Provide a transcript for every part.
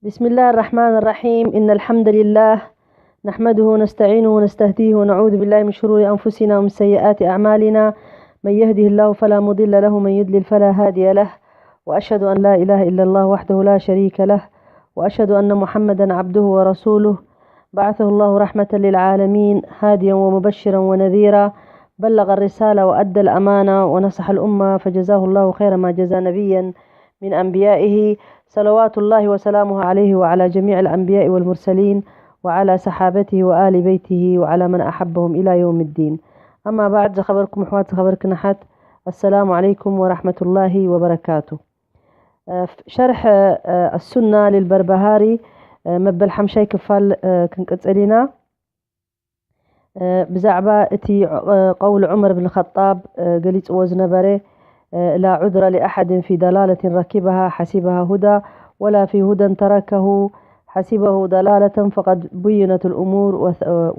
بسم الله الرحمن الرحيم. إن الحمد لله نحمده ونستعينه ونستهديه ونعوذ بالله من شرور أنفسنا ومن سيئات أعمالنا. من يهده الله فلا مضل له ومن يضلل فلا هادي له. وأشهد أن لا إله إلا الله وحده لا شريك له. وأشهد أن محمدا عبده ورسوله. بعثه الله رحمة للعالمين هاديا ومبشرا ونذيرا. بلغ الرسالة وأدى الأمانة ونصح الأمة فجزاه الله خير ما جزى نبيا من أنبيائه، صلوات الله وسلامه عليه وعلى جميع الأنبياء والمرسلين وعلى صحابته وآل بيته وعلى من أحبهم إلى يوم الدين. أما بعد، ዝኸበርኩም ኣሕዋት፣ ዝኸበርክን ኣሓት፣ السلام عليكم ورحمة الله وبركاته. ሸርሕ ኣሱና ልልበርባሃሪ መበል ሓምሻይ ክፋል ክንቅጽል ኢና። ብዛዕባ እቲ ቀውል ዑመር ብን ኸጣብ ገሊጽዎ ዝነበረ لا عذر لأحد في ضلالة ركبها حسبها هدى ولا في هدى تركه حسبه ضلالة فقد بينت الأمور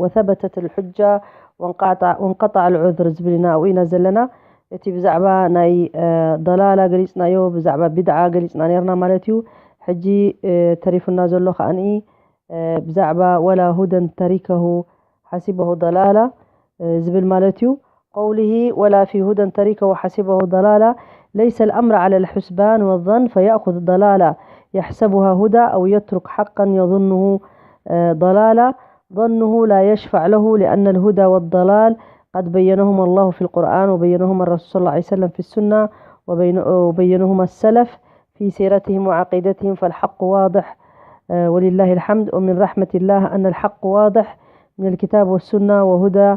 وثبتت الحجة وانقطع العذر ዝብል ኢና ኣብኡ ኢና ዘለና። እቲ ብዛዕባ ናይ ضلالة ገሊጽናዮ፣ ብዛዕባ بدعة ገሊጽና ነርና ማለት እዩ። ሕጂ ተሪፉና ዘሎ ከኣ ብዛዕባ ولا هدى تركه حسبه ضلالة ዝብል ማለት እዩ። قوله ولا في هدى تركه حسبه ضلالة، ليس الأمر على الحسبان والظن فيأخذ ضلالة يحسبها هدى أو يترك حقا يظنه ضلالة. ظنه لا يشفع له، لأن الهدى والضلال قد بينهما الله في القرآن وبينهما الرسول صلى الله عليه وسلم في السنة وبينهما السلف في سيرتهم وعقيدتهم، فالحق واضح ولله الحمد. ومن رحمة الله أن الحق واضح من الكتاب والسنة وهدى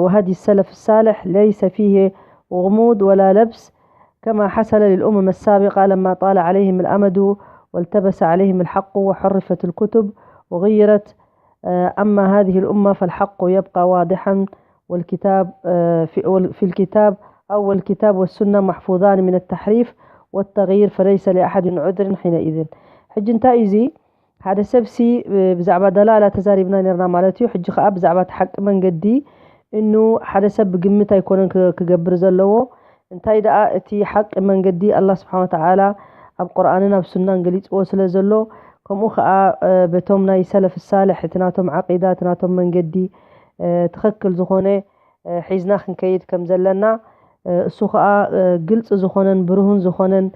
وهدي السلف الصالح، ليس فيه غموض ولا لبس كما حصل للأمم السابقة لما طال عليهم الأمد والتبس عليهم الحق وحرفت الكتب وغيرت. أما هذه الأمة فالحق يبقى واضحا والكتاب في الكتاب أو الكتاب والسنة محفوظان من التحريف والتغيير، فليس لأحد عذر حينئذ. ሕጂ እንታይ እዩ እዚ? ሓደ ሰብሲ ብዛዕባ ضلالة ተዛሪብና ነርና ማለት እዩ። ሕጂ ከኣ ብዛዕባ እቲ ሓቂ መንገዲ እኑ ሓደ ሰብ ብግምት ኣይኮነን ክገብር ዘለዎ። እንታይ ደኣ እቲ ሓቂ መንገዲ ኣላህ ስብሓን ወተዓላ ኣብ ቁርኣንን ኣብ ሱናን ገሊጽዎ ስለ ዘሎ፣ ከምኡ ከኣ በቶም ናይ ሰለፍ ሳልሕ እቲ ናቶም ዓቂዳ፣ እቲ ናቶም መንገዲ ትኽክል ዝኾነ ሒዝና ክንከይድ ከም ዘለና፣ እሱ ከኣ ግልጺ ዝኾነን ብሩህን ዝኾነን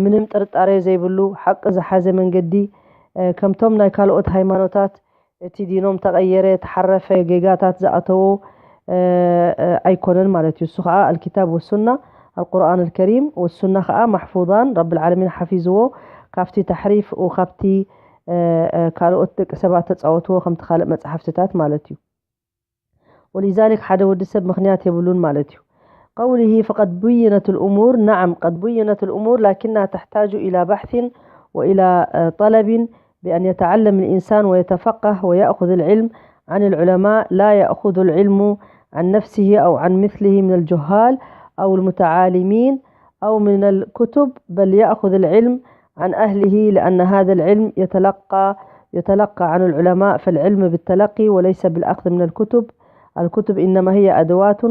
ምንም ጥርጣሬ ዘይብሉ ሓቂ ዝሓዘ መንገዲ፣ ከምቶም ናይ ካልኦት ሃይማኖታት እቲ ዲኖም ተቐየረ፣ ተሓረፈ፣ ጌጋታት ዝኣተዎ ኣይኮነን ማለት እዩ። እሱ ከኣ الكتاب والسنة، القرآن الكريم والسنة ከኣ محفوظان، ረብል ዓለሚን ሓፊዝዎ ካብቲ ተሕሪፍ ካብቲ ካልኦት ደቂ ሰባት ተጻወትዎ ከምቲ ካልእ መጽሓፍትታት ማለት እዩ። ولذلك ሓደ ወዲ ሰብ ምኽንያት የብሉን ማለት እዩ። قوله فقد بينت الأمور، نعم قد بينت الأمور، لكنها تحتاج إلى بحث وإلى طلب، بأن يتعلم الإنسان ويتفقه ويأخذ العلم عن العلماء، لا يأخذ العلم عن نفسه أو عن مثله من الجهال أو المتعالمين أو من الكتب، بل يأخذ العلم عن أهله، لأن هذا العلم يتلقى يتلقى عن العلماء، فالعلم بالتلقي وليس بالأخذ من الكتب. الكتب إنما هي أدوات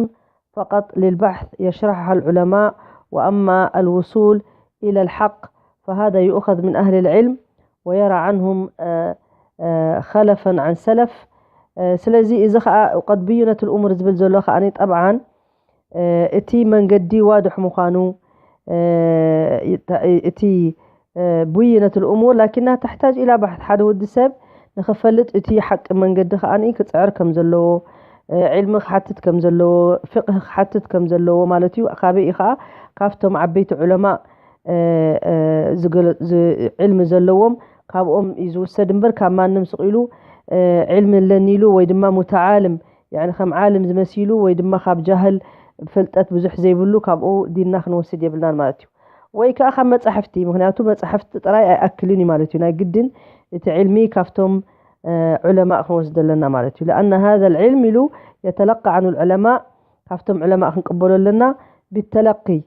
فقط للبحث يشرحها العلماء، وأما الوصول إلى الحق فهذا يؤخذ من أهل العلم ويرى عنهم خلفا عن سلف. ስለዚ እዚ ከኣ قد بينت الأمور ዝብል ዘሎ ከኣ طبعا እቲ መንገዲ ዋድሕ ምዃኑ እቲ بينت الأمور لكنها تحتاج إلى بحث። ሓደ ወዲ ሰብ ንኽፈልጥ እቲ ሓቂ መንገዲ ከኣ ክጽዕር ከም ዘለዎ፣ ዕልሚ ክሓትት ከም ዘለዎ፣ ፍቅህ ክሓትት ከም ዘለዎ ማለት እዩ። ካበይ እዩ ከኣ ካብቶም ዓበይቲ ዑለማ ዕልሚ ዘለዎም ካብኦም እዩ ዝውሰድ እምበር ካብ ማንም ስቕ ኢሉ ዕልሚ ኣለኒ ኢሉ ወይ ድማ ሙተዓልም ከም ዓልም ዝመሲሉ ወይ ድማ ካብ ጃህል ፍልጠት ብዙሕ ዘይብሉ ካብኡ ዲንና ክንወስድ የብልናን ማለት እዩ። ወይ ከዓ ካብ መጻሕፍቲ፣ ምክንያቱ መጻሕፍቲ ጥራይ ኣይኣክልን እዩ ማለት እዩ። ናይ ግድን እቲ ዕልሚ ካብቶም ዑለማእ ክንወስድ ኣለና ማለት እዩ። لأن هذا العلم ኢሉ يتلقى عن العلماء፣ ካብቶም ዑለማእ ክንቅበሎ ኣለና። بالتلقي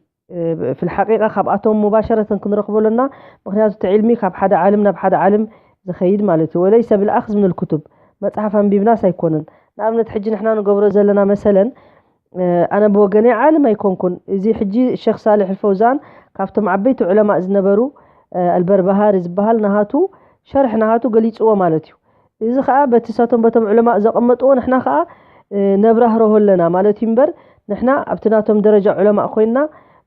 في الحقيقة ካብኣቶም مباشرة ክንረኽቦ ኣለና። ምክንያቱ እቲ ዕልሚ ካብ ሓደ ዓልም ናብ ሓደ ዓልም ዝኸይድ ማለት እዩ። وليس بالأخذ من الكتب፣ መጽሓፍ ኣንቢብናስ ኣይኮነን። ንኣብነት ሕጂ ንሕና ንገብሮ ዘለና መሰለን ኣነ ብወገነይ ዓልም ኣይኮንኩን። እዚ ሕጂ ሸኽ ሳልሕ ኣልፈውዛን ካብቶም ዓበይቲ ዑለማእ ዝነበሩ ኣልበርባሃሪ ዝበሃል ናሃቱ ሸርሕ ናሃቱ ገሊፅዎ ማለት እዩ። እዚ ከዓ በቲ ሳቶም በቶም ዑለማ ዘቐመጥዎ ንሕና ከዓ ነብራህረሆ ኣለና ማለት እዩ። እምበር ንሕና ኣብቲ ናቶም ደረጃ ዑለማ ኮይንና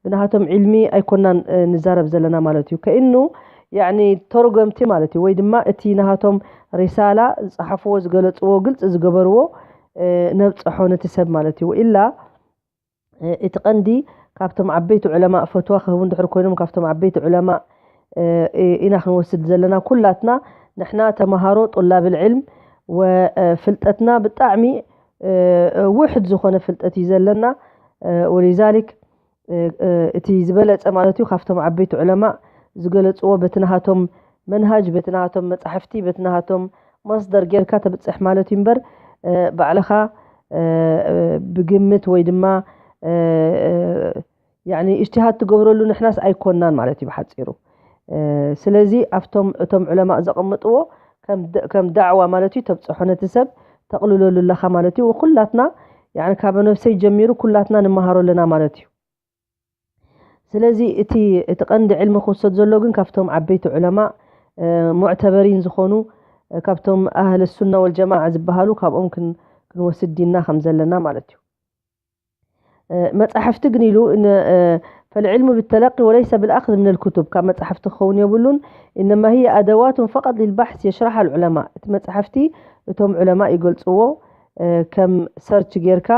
ብናሃቶም ዒልሚ ኣይኮናን ንዛረብ ዘለና ማለት እዩ። ከእኑ ያኒ ተርጎምቲ ማለት እዩ። ወይ ድማ እቲ ናሃቶም ሪሳላ ዝፀሓፍዎ ዝገለፅዎ ግልፂ ዝገበርዎ ነብፀሖ ነቲ ሰብ ማለት እዩ። ወኢላ እቲ ቀንዲ ካብቶም ዓበይቲ ዑለማ ፈትዋ ክህቡ እንድሕር ኮይኖም ካብቶም ዓበይቲ ዑለማ ኢና ክንወስድ ዘለና። ኩላትና ንሕና ተምሃሮ ጡላብል ዕልም ወፍልጠትና ብጣዕሚ ውሕድ ዝኾነ ፍልጠት እዩ ዘለና። ወሊዛሊክ እቲ ዝበለፀ ማለት እዩ ካብቶም ዓበይቲ ዑለማ ዝገለፅዎ በቲ ናሃቶም መንሃጅ በቲ ናሃቶም መፃሕፍቲ በቲ ናሃቶም መስደር ጌርካ ተብፅሕ ማለት እዩ። እምበር ባዕልኻ ብግምት ወይ ድማ ያኒ እጅትሃድ ትገብረሉ ንሕናስ ኣይኮናን ማለት እዩ ብሓፂሩ። ስለዚ ኣብቶም እቶም ዑለማ ዘቐምጥዎ ከም ዳዕዋ ማለት እዩ ተብፅሖ ነቲ ሰብ ተቕልለሉ ኣለኻ ማለት እዩ። ኩላትና ያኒ ካብ ነብሰይ ጀሚሩ ኩላትና ንመሃሮ ኣለና ማለት እዩ። ስለዚ እቲ እቲ ቀንዲ ዕልሚ ክውሰድ ዘሎ ግን ካብቶም ዓበይቲ ዑለማ ሙዕተበሪን ዝኾኑ ካብቶም ኣህል ሱና ወልጀማዓ ዝበሃሉ ካብኦም ክንወስድ ዲና ከም ዘለና ማለት እዩ። መጻሕፍቲ ግን ኢሉ فالعلم بالتلقي وليس بالأخذ من الكتب ካብ መጻሕፍቲ ክኸውን የብሉን። إنما هي أدوات فقط للبحث يشرحها العلماء እቲ መጻሕፍቲ እቶም ዑለማ ይገልጽዎ ከም ሰርች ጌርካ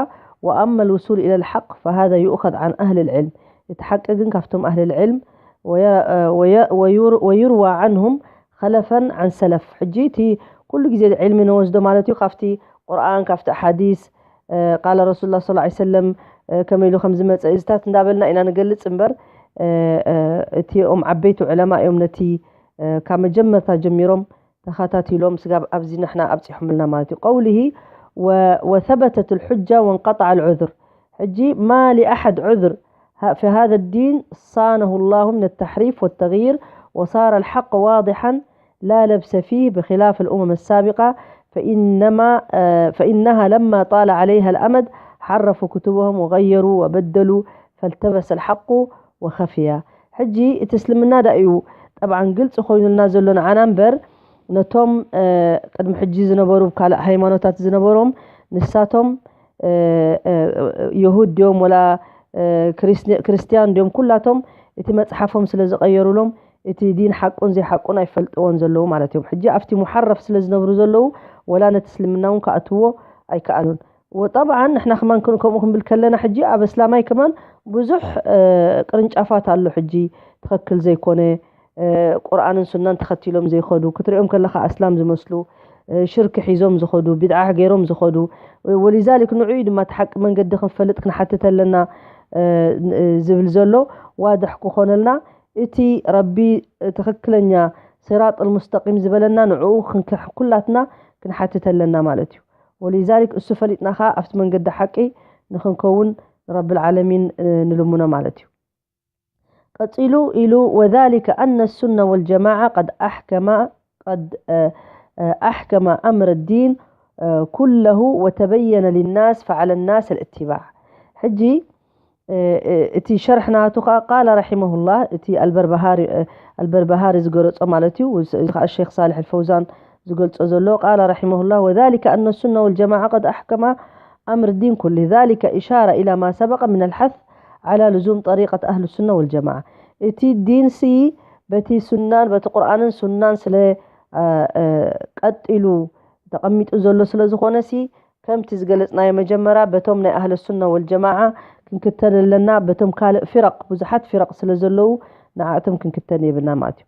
وأما الوصول إلى الحق فهذا يؤخذ عن أهل العلم እቲ ሓቂ ግን ካብቶም ኣህል ዕልም ويروى عنهم خلفا عن سلف ሕጂ እቲ ኩሉ ግዜ ዕልሚ ንወስዶ ማለት እዩ ካብቲ ቁርኣን ካብቲ ሓዲስ ቃለ ረሱል ላ ላ ሰለም ከመይ ኢሉ ከም ዝመፀ እዚታት እንዳበልና ኢና ንገልፅ እምበር እቲኦም ዓበይቲ ዑለማ እዮም ነቲ ካብ መጀመርታ ጀሚሮም ተኸታቲሎም ስጋብ ኣብዚ ንሕና ኣብፂሖምልና ማለት እዩ። قوله وثبتت الحجة وانقطع العذر ሕጂ ما لأحد عذر في هذا الدين صانه الله من التحريف والتغيير وصار الحق واضحا لا لبس فيه بخلاف الأمم السابقة فإنما فإنها لما طال عليها الأمد حرفوا كتبهم وغيروا وبدلوا فالتبس الحق وخفي ሕጂ እቲ እስልምና ዳ እዩ ጠብዓን ግልፂ ኮይኑልና ዘሎ ንዓና እምበር ነቶም ቅድሚ ሕጂ ዝነበሩ ካልእ ሃይማኖታት ዝነበሮም ንሳቶም የሁድ ድዮም ወላ ክርስትያን ድዮም ኩላቶም እቲ መፅሓፎም ስለ ዝቐየሩሎም እቲ ዲን ሓቁን ዘይሓቁን ኣይፈልጥዎን ዘለዉ ማለት እዮም። ሕጂ ኣብቲ ሙሓረፍ ስለ ዝነብሩ ዘለዉ ወላ ነቲ እስልምና እውን ክኣትዎ ኣይከኣሉን። ወጠብዓን ንሕና ከማን ከምኡ ክንብል ከለና ሕጂ ኣብ እስላማይ ከማን ብዙሕ ቅርንጫፋት ኣሎ። ሕጂ ትኽክል ዘይኮነ ቁርኣንን ሱናን ተኸቲሎም ዘይኸዱ ክትሪኦም ከለኻ ኣስላም ዝመስሉ ሽርክ ሒዞም ዝኸዱ ቢድዓ ገይሮም ዝኸዱ ወሊዛሊክ ንዑይ ድማ እቲ ሓቂ መንገዲ ክንፈልጥ ክንሓትት ኣለና ዝብል ዘሎ ዋድሕ ክኾነልና እቲ ረቢ ትኽክለኛ ስራጥ ልሙስተቂም ዝበለና ንዕኡ ኩላትና ክንሓትት ኣለና ማለት እዩ። ወሊዛሊክ እሱ ፈሊጥና ከዓ ኣብቲ መንገዲ ሓቂ ንክንከውን ንረቢ ልዓለሚን ንልምኖ ማለት እዩ። ቀፂሉ ኢሉ وذلك أن السنة والجماعة قد أحكم قد أحكم أمر الدين كله وتبين للناس فعلى الناس الاتباع ሕጂ እቲ ሸርሕ ናቱ ከዓ قال رحمه الله እቲ ኣልበርባሃሪ ዝገለፆ ማለት እዩ። እዚ ከዓ ሸክ ሳልሕ ኣልፈውዛን ዝገልፆ ዘሎ قال رحمه الله وذلك أن السنة والجماعة قد أحكم أمر الدين كله ذلك إشارة إلى ما سبق من الحث على لزوم طريقة أهل السنة والجماعة እቲ ዲን ሲ በቲ ሱናን በቲ ቁርኣንን ሱናን ስለ ቀጢሉ ተቐሚጡ ዘሎ ስለ ዝኾነ ሲ ከምቲ ዝገለጽናዮ መጀመርያ በቶም ናይ ኣህለ ሱና ወልጀማዓ ክንክተል ኣለና። በቶም ካልእ ፊረቕ ብዙሓት ፊረቕ ስለ ዘለዉ ንዓእቶም ክንክተል የብልና ማለት እዩ።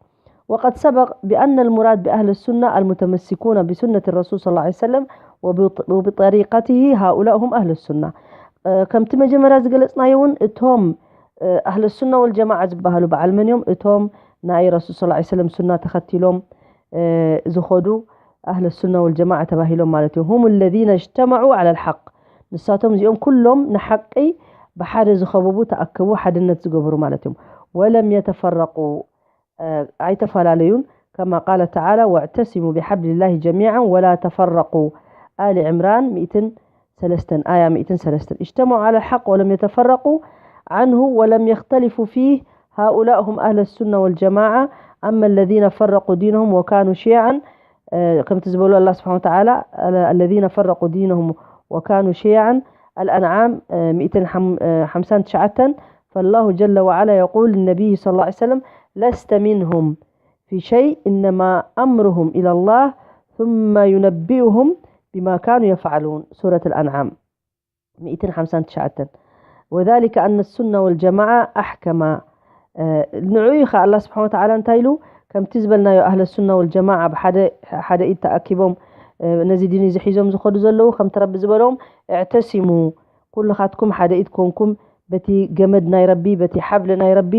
وقد سبق بأن المراد بأهل السنة المتمسكون بسنة الرسول صلى الله عليه وسلم وبطريقته هؤلاء هم أهل السنة ከምቲ መጀመርያ ዝገለጽናዮ እውን እቶም ኣህለ ሱና ወልጀማዓ ዝበሃሉ በዓል መን እዮም? እቶም ናይ ረሱል ስ ሰለም ሱና ተኸቲሎም ዝኸዱ ኣህለ ሱና ወልጀማዓ ተባሂሎም ማለት እዮም። هم الذين اجتمعوا على الحق ንሳቶም እዚኦም ኩሎም ንሓቂ ብሓደ ዝኸበቡ ተኣከቡ ሓድነት ዝገበሩ ማለት እዮም። ولم يتفرقوا ኣይተፈላለዩን። كما قال تعالى واعتصموا بحبل الله جميعا ولا تفرقوا آل عمران ሚእትን ሰለስተን ኣያ ሚእትን ሰለስተን اجتمعوا على الحق ولم يتفرقوا عنه ولم يختلفوا فيه هؤلاء هم أهل السنة والجماعة. أما الذين فرقوا دينهم وكانوا شيعا، ከምቲ ዝበሉ ኣላ ስብሓን ወተዓላ፣ الذين فرقوا دينهم وكانوا شيعا، الأنعام ሚእትን ሓምሳን ትሽዓተን። فالله جل وعلا يقول للنبي صلى الله عليه وسلم: لست منهم في شيء، إنما أمرهم إلى الله ثم ينبئهم بما كانوا يفعلون. سورة الأنعام ሚእትን ሓምሳን ትሽዓተን። وذلك أن السنة والجماعة أحكما. ንዑ እዩ ኸዓ ኣላ ስብሓን ወተዓላ እንታይ ኢሉ? ከምቲ ዝበልናዮ ኣህለ ሱና ወልጀማዓ ኣብ ሓደ ኢድ ተኣኪቦም ነዚ ዲን እዚ ሒዞም ዝኸዱ ዘለዉ፣ ከምቲ ረቢ ዝበሎም፣ እዕተሲሙ፣ ኩልኻትኩም ሓደ ኢድ ኮንኩም በቲ ገመድ ናይ ረቢ፣ በቲ ሓብሊ ናይ ረቢ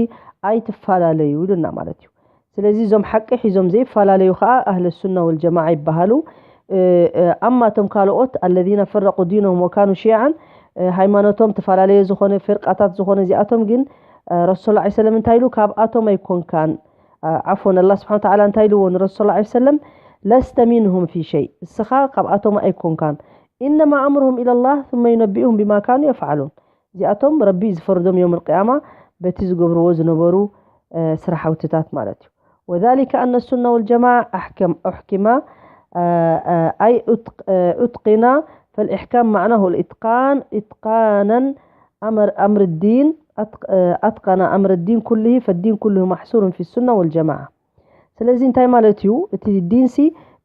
ኣይትፈላለዩ ኢሉና ማለት እዩ። ስለዚ እዞም ሓቂ ሒዞም ዘይፈላለዩ ኸዓ ኣህለ ሱና ወልጀማዓ ይበሃሉ። ኣማ እቶም ካልኦት፣ الذين فرقوا دينهم وكانوا شيعا፣ ሃይማኖቶም ተፈላለየ ዝኾነ ፍርቃታት ዝኾነ፣ እዚኣቶም ግን ረሱል ላ ሰለም እንታይ ኢሉ? ካብኣቶም ኣይኮንካን። ዓፎን ኣላ ስብሓን ተዓላ እንታይ ኢልዎ ንረሱል ላ ሰለም? لست منهم في شيء፣ እስኻ ካብኣቶም ኣይኮንካን። إنما أمرهم إلى الله ثم ينبئهم بما كانوا يفعلون። እዚኣቶም ረቢ ዝፈርዶም ዮም ልቅያማ በቲ ዝገብርዎ ዝነበሩ ስራሓውትታት ማለት እዩ። وذلك أن السنة والجماعة أحكم أحكما، أي أتقنا. فالإحكام معناه الإتقان، إتقانا أمر أمر الدين، أتقن أمر الدين كله، فالدين كله محصور في السنة والجماعة. ስለዚ እንታይ ማለት እዩ? እቲ ዲንሲ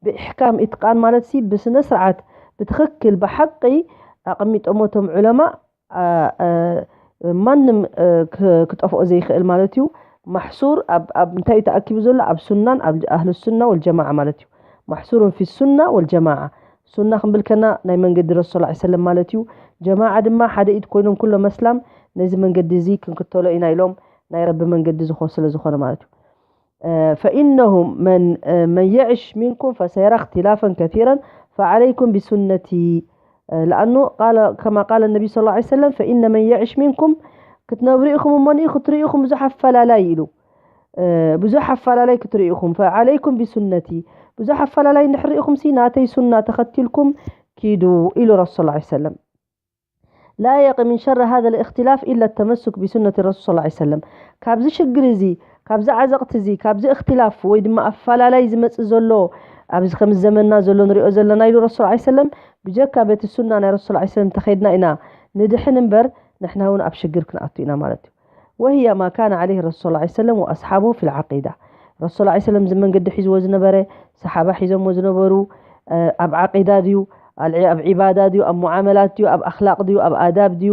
ብኢሕካም ኢትቃን ማለትሲ ብስነ ስርዓት ብትኽክል ብሓቂ ኣቐሚጦሞ እቶም ዑለማ፣ ማንም ክጠፍኦ ዘይኽእል ማለት እዩ። ማሕሱር ኣብ እንታይ እዩ ተኣኪቡ ዘሎ? ኣብ ሱናን ኣብ ኣህል ሱና ወልጀማዓ ማለት እዩ። ማሕሱሩን ፊ ሱና ወልጀማዓ። ሱና ክንብል ከና ናይ መንገዲ ረሱል ላ ሰለም ማለት እዩ። ጀማዓ ድማ ሓደ ኢድ ኮይኖም ኩሎም ኣስላም ነዚ መንገዲ እዚ ክንክተሎ ኢና ኢሎም ናይ ረቢ መንገዲ ዝኾ ስለ ዝኾነ ማለት እዩ። فإنهم من من يعش منكم فسيرى اختلافا كثيرا فعليكم بسنتي. لأنه قال كما قال النبي صلى الله عليه وسلم: فإن من يعش منكم، ክትነብሩ ኢኹም እሞ ንኢ ክትርኢ ኢኹም ብዙሕ ኣፈላላይ ኢሉ። ብዙሕ ኣፈላላይ ክትርኢ ኢኹም። فعليكم بسنتي، ብዙሕ ኣፈላላይ እንድሕር ርኢኹም ሲ ናተይ ሱና ተኸቲልኩም ኪዱ ኢሉ ረሱል ላ ሰለም። لا يقي من شر هذا الاختلاف إلا التمسك بسنة الرسول صلى الله عليه وسلم። ካብዚ ሽግር እዚ፣ ካብዚ ዓዘቕቲ እዚ፣ ካብዚ እክትላፍ ወይ ድማ ኣፈላላይ ዝመጽእ ዘሎ፣ ኣብዚ ከም ዘመንና ዘሎ ንሪኦ ዘለና ኢሉ ረሱል ላ ሰለም፣ ብጀካ በቲ ሱና ናይ ረሱል ላ ሰለም ተኸይድና ኢና ንድሕን እምበር ንሕና እውን ኣብ ሽግር ክንኣቱ ኢና ማለት እዩ። وهي ما كان عليه الرسول صلى الله عليه وسلم وأصحابه في العقيدة። ረሱል ላ ሰለም እዚ መንገዲ ሒዝዎ ዝነበረ፣ ሰሓባ ሒዞምዎ ዝነበሩ፣ ኣብ ዓቂዳ ድዩ፣ ኣብ ዒባዳ ድዩ፣ ኣብ ሙዓመላት ድዩ፣ ኣብ ኣኽላቕ ድዩ፣ ኣብ ኣዳብ ድዩ?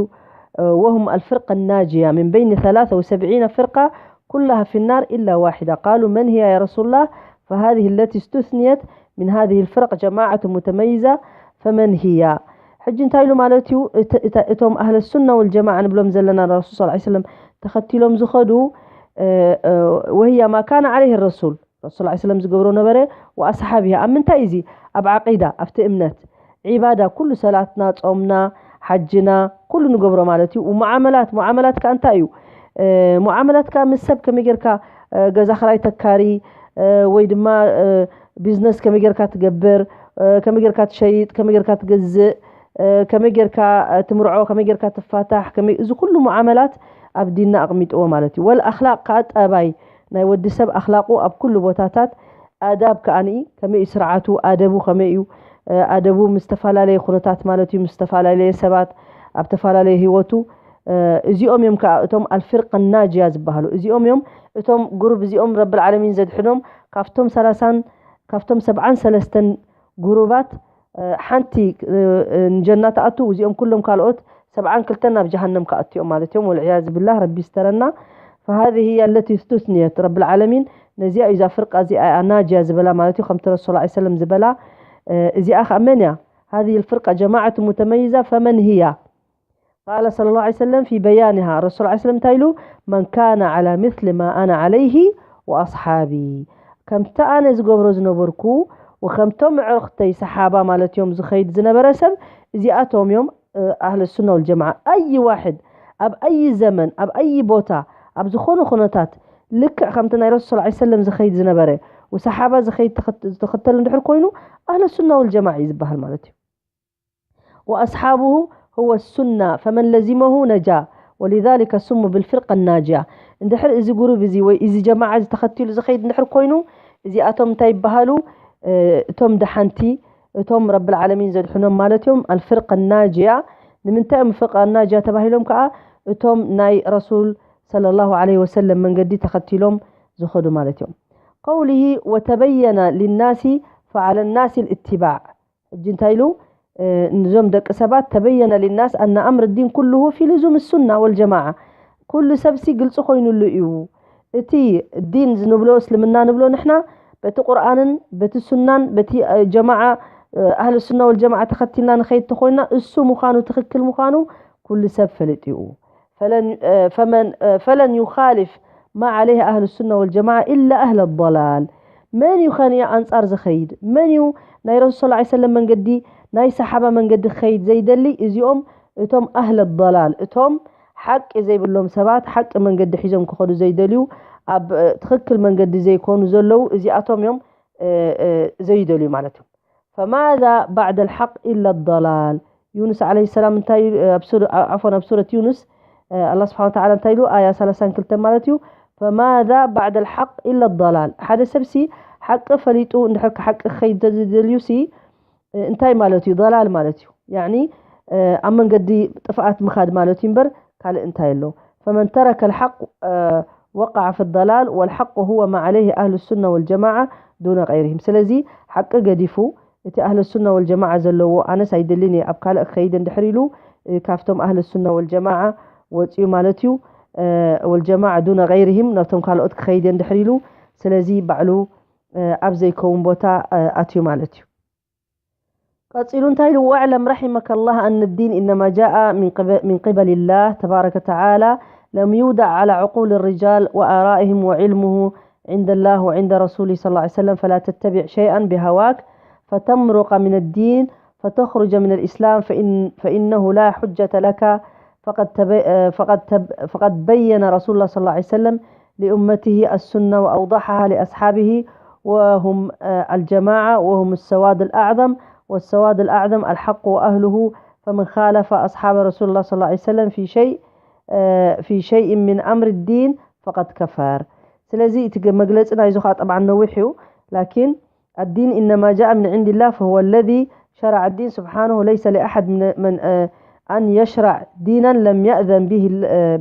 وهم الفرقة الناجية من بين ثلاثة وسبعين فرقة كلها في النار إلا واحدة. قالوا: من هي يا رسول الله؟ فهذه التي استثنيت من هذه الفرق جماعة متميزة، فمن هي؟ ሕጂ እንታይ ኢሉ ማለት እዩ? እቶም ኣህለ ሱና ወልጀማዓ ንብሎም ዘለና ረሱል ስ ሰለም ተኸቲሎም ዝኸዱ፣ وهي ما كان عليه الرسول፣ ረሱል ላ ሰለም ዝገብሮ ነበረ፣ ወኣስሓብሃ። ኣብ ምንታይ እዚ? ኣብ ዓቂዳ፣ ኣብቲ እምነት፣ ዒባዳ፣ ኩሉ ሰላትና፣ ጾምና፣ ሓጅና፣ ኩሉ ንገብሮ ማለት እዩ። ሙዓመላት፣ ሙዓመላት ከ እንታይ እዩ? ሙዓመላት ከ ምስ ሰብ ከመይ ጌርካ ገዛ ክራይ ተካሪ፣ ወይ ድማ ቢዝነስ ከመይ ጌርካ ትገብር፣ ከመይ ጌርካ ትሸይጥ፣ ከመይ ጌርካ ትገዝእ፣ ከመይ ጌርካ ትምርዖ፣ ከመይ ጌርካ ትፋታሕ፣ እዚ ኩሉ ሙዓመላት ኣብ ዲንና ኣቕሚጥዎ ማለት እዩ። ወል ኣኽላቕ ከኣ ጠባይ ናይ ወዲ ሰብ ኣኽላቑ ኣብ ኩሉ ቦታታት ኣዳብ ከኣ ከመይ እዩ ስርዓቱ፣ ኣደቡ ከመይ እዩ፣ ኣደቡ ምስ ዝተፈላለየ ኩነታት ማለት እዩ፣ ምስ ዝተፈላለየ ሰባት ኣብ ዝተፈላለየ ህይወቱ። እዚኦም እዮም ከኣ እቶም ኣልፍርቀ ናጅያ ዝበሃሉ። እዚኦም እዮም እቶም ጉሩብ እዚኦም ረብል ዓለሚን ዘድሕኖም ካብቶም ሰላሳን ካብቶም ሰብዓን ሰለስተን ጉሩባት ሓንቲ ንጀና ትኣቱ። እዚኦም ኩሎም ካልኦት ሰብዓን ክልተን ናብ ጀሃነም ክኣትዮም ማለት እዮም። ወልዕያዝ ብላህ፣ ረቢ ይስተረና። فهذه هي التي استثنيت، ረብል ዓለሚን ነዚኣ እዩ እዛ ፍርቃ እዚኣ ናጅያ ዝበላ ማለት እዩ። ከምቲ ረሱል ላ ሰለም ዝበላ እዚኣ ከኣ መን እያ? هذه الفرقة جماعة متميزة، فمن هي؟ قال صلى الله عليه وسلم في بيانها، ረሱል ላ ሰለም እንታይ ኢሉ? من كان على مثل ما أنا عليه وأصحابي، ከምቲ ኣነ ዝገብሮ ዝነበርኩ ወከምቶም ኣዕሩኽተይ ሰሓባ ማለት እዮም ዝኸይድ ዝነበረ ሰብ፣ እዚኣቶም እዮም ኣህል ሱና ወልጀማዓ። ኣይ ዋሕድ ኣብ ኣይ ዘመን ኣብ ኣይ ቦታ ኣብ ዝኾነ ኩነታት ልክዕ ከምቲ ናይ ረሱል ስ ሰለም ዝኸይድ ዝነበረ ወሰሓባ ዝኸይድ ዝኽተል እንድሕር ኮይኑ ኣህል ሱና ወልጀማዓ እዩ ዝበሃል ማለት እዩ። وأصحابه هو السنة، فمن لزمه نجا، ولذلك سموا بالفرقة الناجية። እንድሕር እዚ ጉሩብ እዚ ወይ እዚ ጀማዓ እዚ ተኸቲሉ ዝኸይድ እንድሕር ኮይኑ፣ እዚኣቶም እንታይ ይበሃሉ? እቶም ደሓንቲ፣ እቶም ረብል ዓለሚን ዘድሕኖም ማለት እዮም። ኣልፍርቀ ናጅያ። ንምንታይ እዮም ፍርቀ ናጅያ ተባሂሎም ከዓ? እቶም ናይ ረሱል ሰለላሁ ዐለይሂ ወሰለም መንገዲ ተኸቲሎም ዝኸዱ ማለት እዮም። ቀውሊሂ ወተበየነ ሊናሲ ፈዓለ ናሲ ልእትባዕ። ሕጂ እንታይ ኢሉ? እዞም ደቂ ሰባት ተበየነ ሊናስ ኣነ ኣምር ዲን ኩልሁ ፊ ልዙም ሱና ወልጀማዓ። ኩሉ ሰብሲ ግልፂ ኮይኑሉ እዩ። እቲ ዲን ዝንብሎ፣ እስልምና ንብሎ ንሕና በቲ ቁርኣንን በቲ ሱናን በቲ ጀማዓ፣ ኣህል ሱና ወልጀማዓ ተኸቲልና ንኸይድ ተኾይና፣ እሱ ምዃኑ ትኽክል ምዃኑ ኩሉ ሰብ ፈሊጡ እዩ። ፈለን ፈመን ፈለን ዩኻልፍ ማ ዓለይህ ኣህል ሱና ወልጀማዓ ኢላ ኣህል ضላል። መን እዩ ኸንየ ኣንጻር ዝኸይድ? መን እዩ ናይ ረሱል ሰለላሁ ዐለይሂ ወሰለም መንገዲ፣ ናይ ሰሓባ መንገዲ ክኸይድ ዘይደሊ? እዚኦም እቶም ኣህል ضላል፣ እቶም ሓቂ ዘይብሎም ሰባት፣ ሓቂ መንገዲ ሒዞም ክኸዱ ዘይደልዩ፣ ኣብ ትኽክል መንገዲ ዘይኮኑ ዘለዉ፣ እዚኣቶም እዮም ዘይደልዩ ማለት እዩ። ፈማዛ ባዕደ ልሓቅ ኢላ ضላል። ዩኑስ ዓለይሂ ሰላም እንታይ ኢሉ? ኣብ ሱረ፣ ዓፎን፣ ኣብ ሱረት ዩኑስ ኣላ ስብሓን ወተዓላ እንታይ ኢሉ? ኣያ ሰላሳን ክልተን ማለት እዩ። ፈማዛ ባዕደ ልሓቅ ኢላ ضላል። ሓደ ሰብሲ ሓቂ ፈሊጡ እንድሕር ሓቂ ክኸይድ እንተዝደልዩ ሲ እንታይ ማለት እዩ? ضላል ማለት እዩ። ያዕኒ ኣብ መንገዲ ጥፍኣት ምኻድ ማለት እዩ እምበር ካልእ እንታይ ኣሎ? ፈመን ተረከ ልሓቅ ወቃዓ ፊ ضላል ወልሓቅ ሁወ ማ ዓለይህ ኣህሉ ሱና ወልጀማዓ ዱነ ገይርህም። ስለዚ ሓቂ ገዲፉ እቲ ኣህለ ሱና ወልጀማዓ ዘለዎ ኣነስ ኣይደልን እየ ኣብ ካልእ ክኸይድ እንድሕር ኢሉ ካብቶም ኣህለ ሱና ወልጀማዓ ወፅዩ ማለት እዩ። ወልጀማዓ ዱነ ገይርህም ናብቶም ካልኦት ክኸይድ እየ እንድሕር ኢሉ ስለዚ ባዕሉ ኣብ ዘይከውን ቦታ ኣትዩ ማለት እዩ። ቀጺሉ እንታይ ኢሉ? واعلم رحمك الله أن الدين إنما جاء من قبل الله تبارك وتعالى لم يوضع على عقول الرجال وآرائهم وعلمه عند الله وعند رسوله صلى الله عليه وسلم فلا تتبع شيئا بهواك فتمرق من الدين فتخرج من الإسلام فإن فإنه لا حجة لك فقد تب فقد تب فقد بين رسول الله صلى الله عليه وسلم لأمته السنة وأوضحها لأصحابه وهم الجماعة وهم السواد الأعظم والسواد الأعظم الحق وأهله فمن خالف أصحاب رسول الله صلى الله عليه وسلم في شيء في شيء من أمر الدين فقد كفر. ስለዚ እቲ መግለጺ ናይዚ ኸዓ طبعا ነዊሕ እዩ لكن الدين إنما جاء من عند الله فهو الذي شرع الدين سبحانه ليس لأحد من, من أن يشرع دينا لم يأذن به,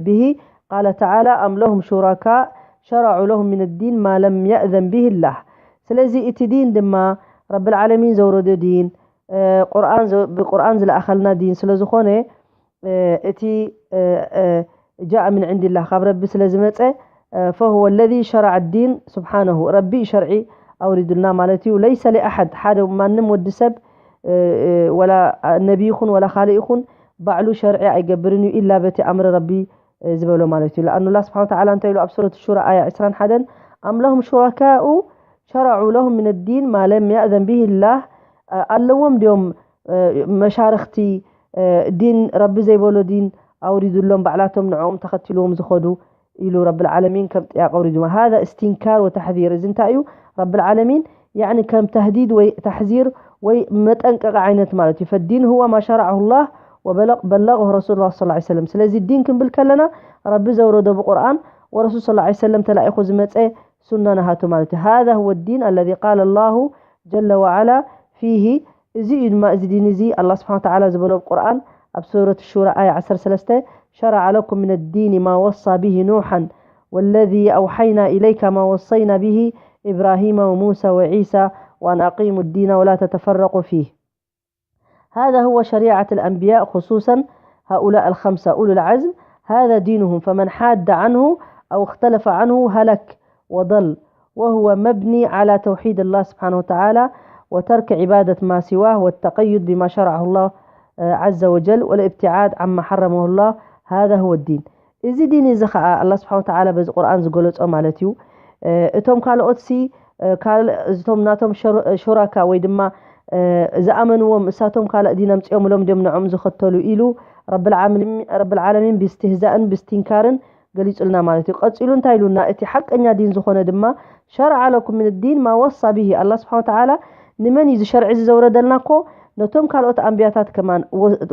به قال تعالى أم لهم شركاء شرعوا لهم من الدين ما لم يأذن به الله. ስለዚ እቲ ዲን ድማ ረብል ዓለሚን ዘውረዶ ዲን ቁርኣን ብቁርኣን ዝለኣኸልና ዲን ስለ ዝኾነ እቲ ጃእ ምን ዕንድላ ካብ ረቢ ስለ ዝመፀ ፈሁወ ለዚ ሸረዐ ዲን ስብሓነሁ ረቢ ሸርዒ ኣውሪዱልና ማለት እዩ። ለይሰ ሊኣሐድ ሓደ ማንም ወዲ ሰብ ወላ ነቢ ይኹን ወላ ካልእ ይኹን ባዕሉ ሸርዒ ኣይገብርን እዩ ኢላ በቲ ኣምሪ ረቢ ዝበሎ ማለት እዩ። ለኣኑ ላ ስብሓን ተዓላ እንታይ ኢሉ ኣብ ሱረት ሹራ ኣያ ዕስራን ሓደን ኣም ለሁም ሹረካኡ ሸረዑ ለሁም ምን ዲን ማ ለም ያእዘን ብሂ ላህ ኣለዎም ድዮም መሻርኽቲ ዲን ረቢ ዘይበሎ ዲን ኣውሪዱሎም ባዕላቶም ንዕኦም ተኸትልዎም ዝኸዱ ኢሉ ረብል ዓለሚን ከም ጥያቅ ኣውሪዱ። ሃዛ እስትንካር ወተሕዚር እዚ እንታይ እዩ? ረብል ዓለሚን ያዕኒ ከም ተህዲድ ወይ ተሕዚር ወይ መጠንቀቂ ዓይነት ማለት እዩ። ፈዲን ሁወ ማ ሸረዐሁ ላህ ወበለغሁ ረሱሉ ላ ሰለም። ስለዚ ዲን ክንብል ከለና ረቢ ዘውረዶ ብቁርኣን ወረሱል ስ ሰለም ተላኢኹ ዝመፀ ሱና ናሃቱ ማለት እዩ። ሃዛ ሁወ ዲን ኣለዚ ቃለ ላሁ ጀለ ወዓላ ፊሂ እዚ እዩ ድማ እዚ ዲን እዚ ኣላ ስብሓን ተዓላ ዝበሎ ኣብ ቁርኣን ኣብ ሱረት ሹራ ኣያ ዓሰርተ ሰለስተ ሸረዐ ለኩም ምን ዲን ማ ወሳ ብሂ ኑሓን ወለዚ ኣውሓይና ኢለይካ ማ ወሰይና ብሂ ኢብራሂማ ወሙሳ ወዒሳ ወኣን ኣቂሙ ዲና ወላ ተተፈረቁ ፊህ። هذا هو شريعة الأنبياء خصوصا هؤلاء الخمسة أولو العزم هذا دينهم فمن حاد عنه أو اختلف عنه هلك وضل وهو مبني على توحيد الله سبحانه وتعالى وترك عبادة ما سواه والتقيد بما شرعه الله عز وجل والابتعاد عما حرمه الله هذا هو الدين. እዚ ዲን እዚ ኸዓ ኣላ ስብሓን ወተዓላ በዚ ቁርኣን ዝገለጾ ማለት እዩ። እቶም ካልኦት ሲ ካልእ እቶም ናቶም ሹራካ ወይ ድማ ዝኣመንዎም እሳቶም ካልእ ዲን ኣምፅኦምሎም ድዮም ንዖም ዝኸተሉ ኢሉ ረብል ዓለሚን ብስትህዛእን ብስትንካርን ገሊጹልና ማለት እዩ። ቀጺሉ እንታይ ኢሉና? እቲ ሓቀኛ ዲን ዝኾነ ድማ ሸረዐ ለኩም ምን ዲን ማ ወሳ ብሂ ኣላ ስብሓን ወተዓላ ንመን እዩ ዝሸርዒ እዚ ዘውረደልና እኮ ነቶም ካልኦት ኣንብያታት ከማን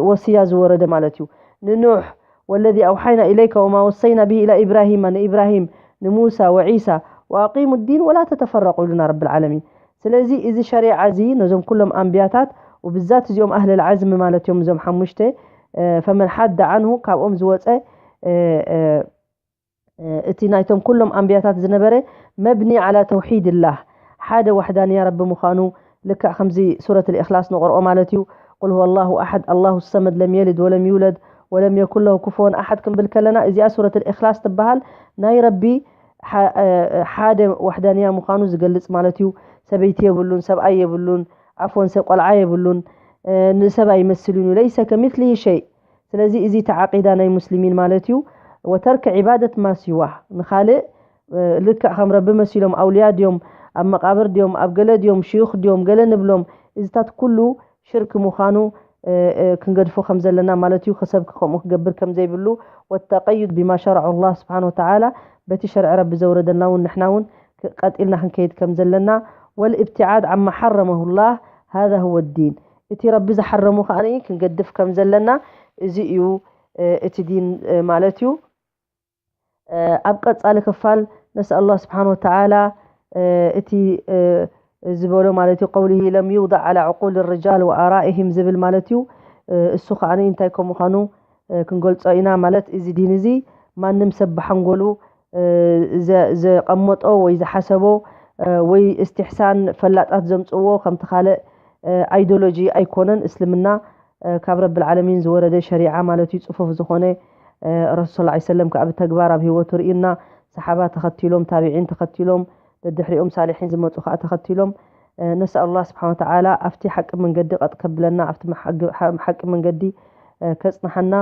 ወስያ ዝወረደ ማለት እዩ። ንኑሕ والذي أوحينا إليك وما وصينا به إلى إبراهيم ንኢብራሂም ንሙሳ ወዒሳ وأقيموا الدين ولا تتفرقوا ኢሉና ረብል ዓለሚን። ስለዚ እዚ ሸሪዓ እዚ ነዞም ኩሎም ኣንብያታት፣ ወብዛት እዚኦም ኣህለል ዓዝሚ ማለት እዮም፣ እዞም ሓሙሽተ ፈመን ሓደ ዓንሁ ካብኦም ዝወፀ እቲ ናይቶም ኩሎም ኣንብያታት ዝነበረ መብኒ ዓላ ተውሒድ ላህ፣ ሓደ ዋሕዳንያ ረቢ ምዃኑ፣ ልክዕ ከምዚ ሱረት ልእክላስ ንቕርኦ ማለት እዩ። ቁል ሁወ ላሁ ኣሓድ ኣላሁ ሰመድ ለም የልድ ወለም ይውለድ ወለም የኩን ለሁ ኩፍወን ኣሓድ ክንብል ከለና እዚኣ ሱረት ልእክላስ ትበሃል። ናይ ረቢ ሓደ ዋሕዳንያ ምዃኑ ዝገልጽ ማለት እዩ። ሰበይቲ የብሉን፣ ሰብኣይ የብሉን፣ ዓፎን ሰብ ቆልዓ የብሉን፣ ንሰብ ኣይመስልን እዩ። ለይሰ ከሚትሊ ሸይ። ስለዚ እዚ እቲ ዓቂዳ ናይ ሙስሊሚን ማለት እዩ። ወተርክ ዒባደት ማሲዋ፣ ንኻልእ ልክዕ ከም ረቢ መሲሎም ኣውልያ ድዮም፣ ኣብ መቃብር ድዮም፣ ኣብ ገለ ድዮም፣ ሽዩኽ ድዮም፣ ገለ ንብሎም፣ እዚታት ኩሉ ሽርክ ምዃኑ ክንገድፎ ከም ዘለና ማለት እዩ። ክሰብ ከምኡ ክገብር ከም ዘይብሉ፣ ወተቀዩድ ቢማ ሸረዑ ላህ ስብሓን ወተዓላ፣ በቲ ሸርዒ ረቢ ዘውረደልና እውን ንሕና እውን ቀጢልና ክንከይድ ከም ዘለና፣ ወልእብትዓድ ዓማ ሓረመሁ ላህ ሃዛ ሁወ ዲን፣ እቲ ረቢ ዝሓረሙ ከኣ ክንገድፍ ከም ዘለና እዚ እዩ እቲ ዲን ማለት እዩ። ኣብ ቀጻሊ ክፋል ነስኣል ላህ ስብሓን ወተዓላ እቲ ዝበሎ ማለት እዩ፣ ቀውሊሂ ለም ይውዳዕ ዓላ ዕቁል ርጃል ወኣራኢሂም ዝብል ማለት እዩ። እሱ ከኣ እንታይ ከም ምዃኑ ክንገልጾ ኢና። ማለት እዚ ዲን እዚ ማንም ሰብ ብሓንጎሉ ዘቐመጦ ወይ ዝሓሰቦ ወይ እስትሕሳን ፈላጣት ዘምጽዎ ከምቲ ካልእ ኣይዶሎጂ ኣይኮነን። እስልምና ካብ ረብል ዓለሚን ዝወረደ ሸሪዓ ማለት እዩ፣ ጽፉፍ ዝኾነ። ረሱል ሰለላሁ ዐለይሂ ወሰለም ከኣ ብተግባር ኣብ ህይወቱ ርእዩና፣ ሰሓባ ተኸቲሎም፣ ታቢዒን ተኸቲሎም፣ ደድሕሪኦም ሳሊሒን ዝመጹ ከኣ ተኸቲሎም። ነስኣል ላህ ስብሓን ወተዓላ ኣብቲ ሓቂ መንገዲ ቀጥ ከብለና፣ ኣብቲ ሓቂ መንገዲ ከጽንሓና።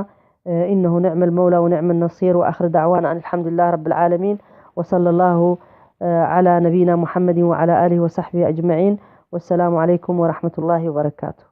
إنه نعم المولى ونعم النصير، وآخر دعوانا أن الحمد لله رب العالمين، وصلى الله على نبينا محمد وعلى آله وصحبه أجمعين، والسلام عليكم ورحمة الله وبركاته.